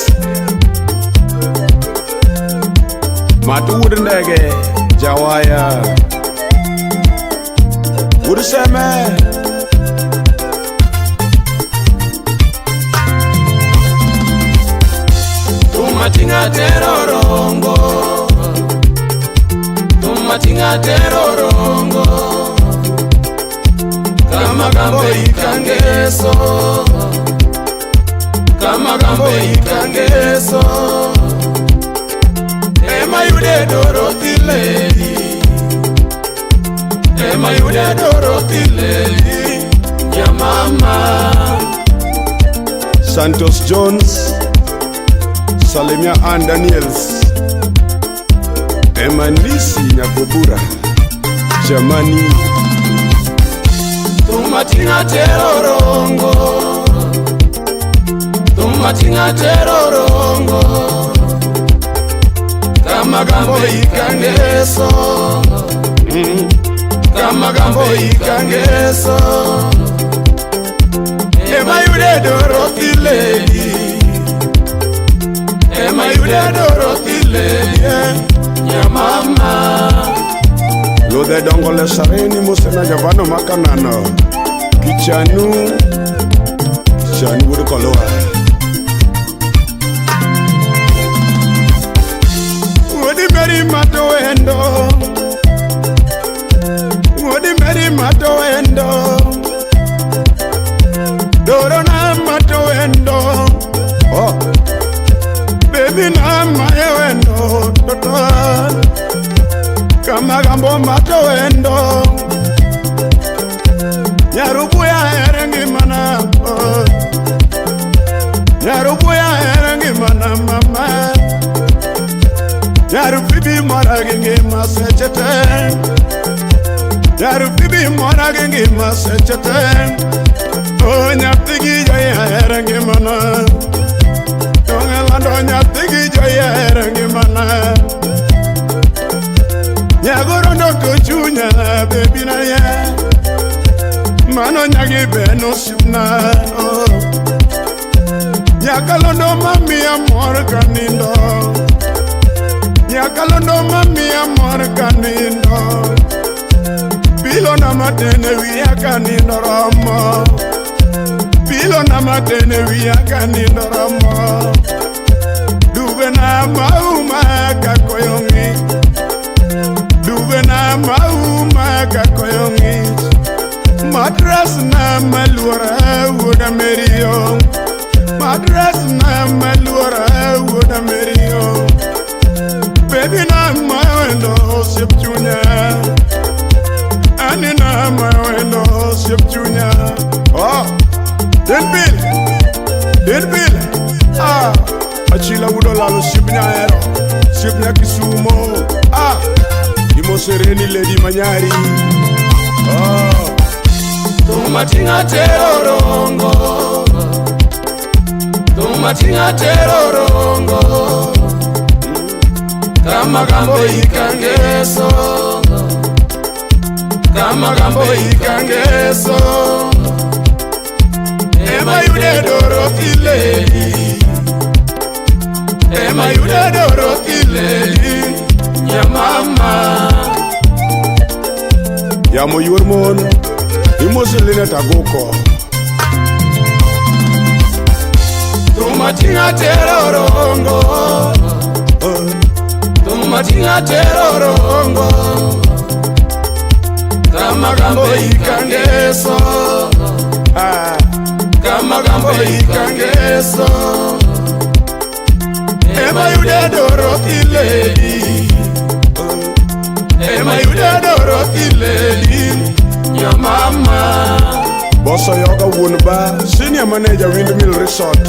Daniels. Matu wuod ndege Jawaya. Wuod Seme. Tumatinga terorongo. Tumatinga terorongo. Kamagambo ikangeso. Kamagambo ikangeso. Ema yude Dorothy Lady. Ema yude Dorothy Lady. Nyamama. Santos Jones. Salimia Ann Daniels. Emanisi Nyakobura. Jamani. Tumatinga terorongo. Tumatinga terorongo. Kamagambo ikangeso. Kamagambo ikangeso. Ema yude Dorothy Lady. Ema yude Dorothy Lady. Nyamama. Lodhe dongo le sareni mosena javano makanano. Kichanu. Kichanu wuod Kolwa. Wuodi Mary mato wendo. Wuodi Mary mato wendo. Doro na mato wendo. Oh. Baby na maye wendo. Toto. Kamagambo mato wendo. Nyarubuya erengi mana. Oh. Nyarubuya erengi mana mama. Nyarubibi mora gingi masechete. Nyarubibi mora gingi masechete. Oh nyathigi joya erengi mana. Tongelando nyathigi joya erengi mana. Nyagorondo kochunya baby na ye. Mano nyagi beno sipna. Oh. Nyakalondo mami amor kanindo. Nyakalondo mami amor kanindo. Bilo na matene wiya kanindo romo. Bilo na matene wiya kanindo romo. Duwe na mauma kakoyongi. Duwe na mauma kakoyongi. Madras na maluora wuoda merio. Madras na maluora wuoda merio. Baby na mawendo osiep chunya. Ani na mawendo osiep chunya. Oh, den pile. Den pile. Ah, achila wudo lalo osiep nyahero. Osiep nya Kisumo. Ah, imosereni Lady Manyari. Oh. Tumatinga terorongo. Tumatinga terorongo. Kamagambo ikangeso. Kamagambo ikangeso. Ema yude Dorothy Lady. Ema yude Dorothy Lady. Nyamama. Yamo yuor mon. Imoselene tagoko. Tumatinga terorongo. Tumatinga terorongo. Kamagambo ikangeso. Ah. Kamagambo ikangeso. Ema yude Dorothy Lady. Ema yude Dorothy Lady. Nyamama. Boso yoga wuon ba, senior manager Windmill Resort.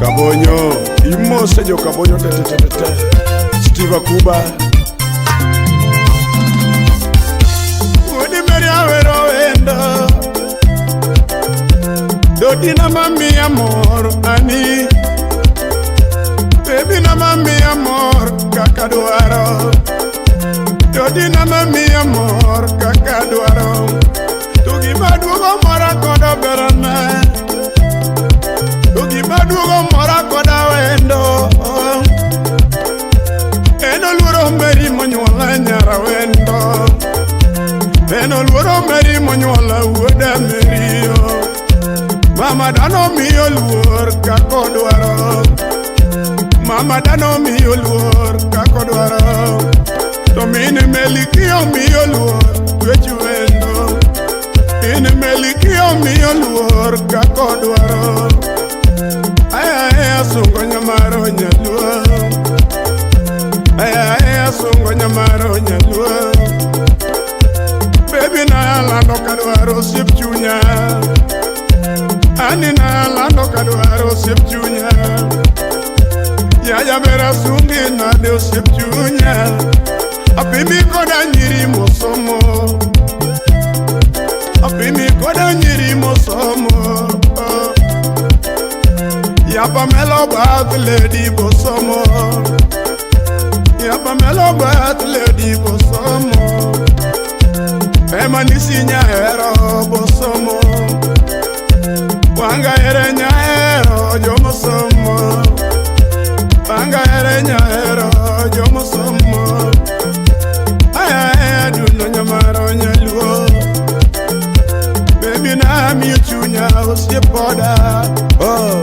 Kabonyo, imose jo Kabonyo te te te te. Steve Akuba. Wuodi Mary awero wendo. Dodi na mami amor ani. Baby na mami amor kaka dwaro. Dodi na mami amor kaka dwaro. To gima duogo mora koda berana. To gima duogo mora koda Mary monyuola wuoda Mary oh. Mama dhano miyo luor kaka odwaro. Mama dhano miyo luor kaka odwaro. To min Meliki omiyo luor twech wendo. Min Meliki omiyo luor kaka odwaro. Aya aya sungo nyamaro nyaluo. Aya aya sungo nyamaro nyaluo. Baby na lando kadwaro osiep chunya. Ani na lando kadwaro osiep chunya. Yaya bera sungi nade osiep chunya. Apimi koda nyiri mosomo. Apimi koda nyiri mosomo. Ya Pamela bath lady bosomo. Ya Pamela bath lady bosomo. Ema nisi nyahero bosomo. Wanga ere nyahero jomosomo. Wanga ere nyahero jomosomo. Aya aya duno nyamaro nyaluo. Baby na miyo chunya osiepoda. Oh.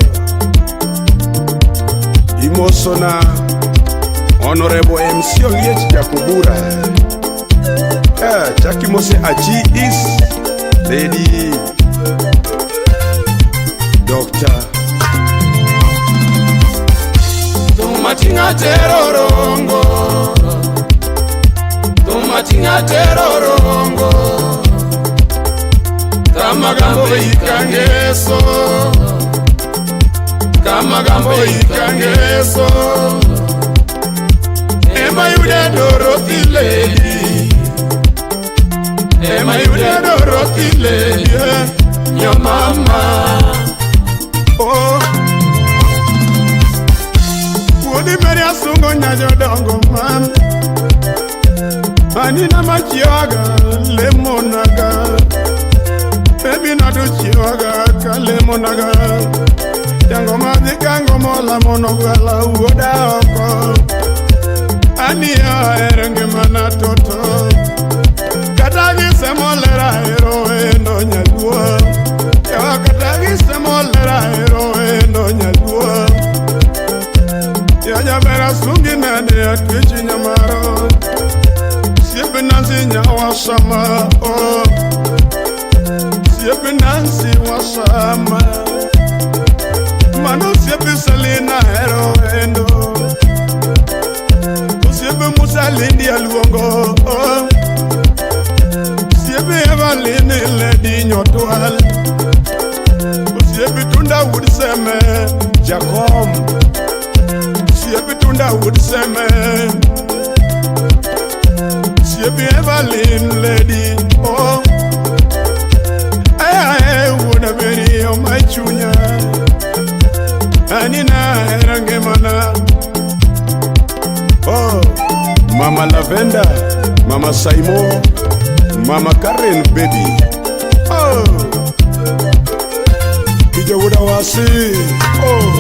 Imosona Honorable MC Oliech Jakobura. Chaki mose Achi is Lady Doctor. Tumatinga terorongo. Tumatinga terorongo. Kamagambo ikangeso. Kamagambo ikangeso. Ema yude Dorothy lady. Ema yude Dorothy lady. Nyo mama. Oh. Wuodi Mary asungo nyajodongo mam. Anina machioga lemonaga. Baby nado chioga kalemonaga. Jango madhi kango mola monogala wuoda oko. Ani ahero ngimana toto. Kata gisemolera ero endo nyaluo. Yawa kata gisemolera ero endo nyaluo. Ya jabera sungi nane atwechi nyamaro. Siepe Nancy nyawasama oh. Siepe Nancy wasama. Mano siepe Selina hero endo. Osiepe Musa Lindi aluongo oh. Siepe Evelyn lady nyotwal. Osiepe Tunda wood seme Jacom. Siepe Tunda wood seme. Siepe Evelyn lady oh. Ay ay wuoda beri o my chunya. Anina hera ngimana. Oh, Mama Lavenda, Mama Saimo, Mama Karen baby. Oh. Kija wuda wasi. Oh.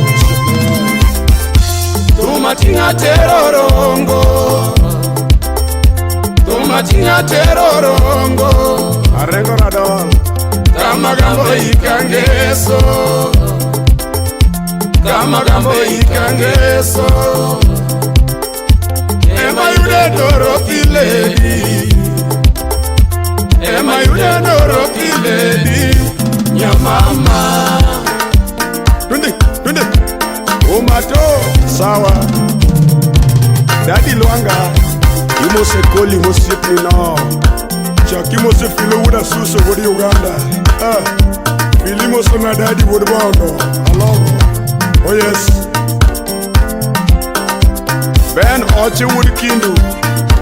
Tumatinga terorongo. Tumatinga terorongo. Arengo radol. Kamagambo ikangeso. Kamagambo ikangeso. Ema yude Dorothy lady. Ema yude Dorothy lady. Nyamama. Twende, twende. Umato, sawa. Daddy Luanga, Imose koli mosiepni no. Chaki mose filo wuda suso wodi Uganda. Ah. Fili mose na daddy wodi bondo. Alogo. Oh yes. Ben Ochi wud Kindu.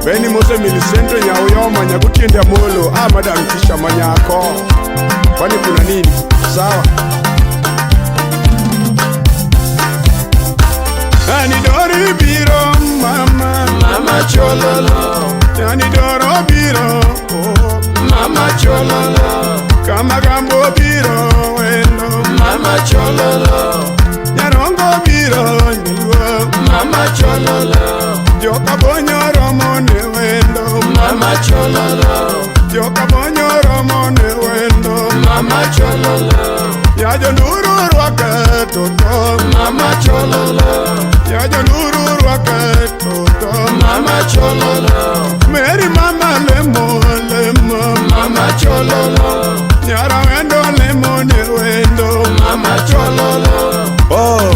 Beni mose Millicent Nyauyoma Nyagutiende Amolo. Ah, madam Tisha manyako. Kwani kuna nini? Sawa. Ani dori biro mama. Mama chololo. Ani doro biro. Oh. Mama chololo. Kamagambo biro wendo. Mama chololo. Nyarongo biro nyaluo. Mama chololo. Joka bonyo romo ne wendo. Mama chololo. Joka bonyo romo. romo ne wendo. Mama chololo. Ya jonduru rwake toto. Mama chololo. Ya jonduru rwake toto. Mama chololo. Mary mama lemo lemo. Mama chololo. Nyara wendo lemo ne wendo. Mama chololo. Oh,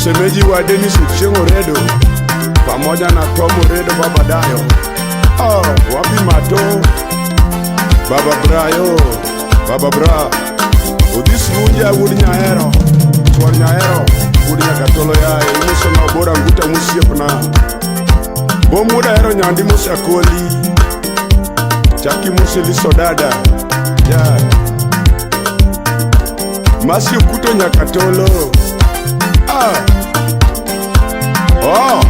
shemeji wa Dennis Ochieng' Oredo pamoja na Tom Oredo baba Dayo. Oh, wapi Mato, Baba Brayo, Baba Bra. Odhis Vunja wuod Nyahero, chuor Nyahero, wuod Nyakatolo yaye, imuso na obora nguta musiepna. Bom wuod Ahero nyandi Musa Koli, chaki Musa Liso dada. Yeah. Masi Okuto Nyakatolo. Ah. Oh.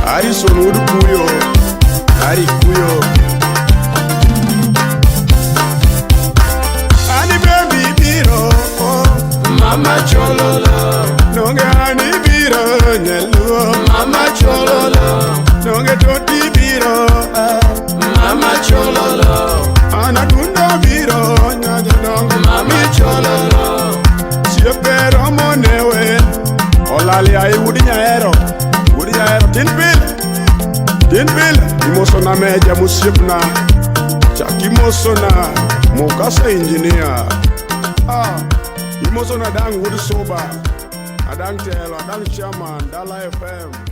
Harrison wuod Kuyo, Harry Kuyo. Ani baby biro, oh. Mama chololo. Nonge ani biro nyaluo. Mama chololo. Nonge toti biro, ah. Mama chololo. Ana dundo biro nyajodongo. Mama chololo. Siepe romo newe. Olali ai wuod Nyahero, wuod Nyahero. Tin pile, tin pile. Imoso na meja mosiepna. Chak imoso na Mokasa engineer. Ah, imoso na dang wuod Soba. Adang telo, adang chairman, Dala FM.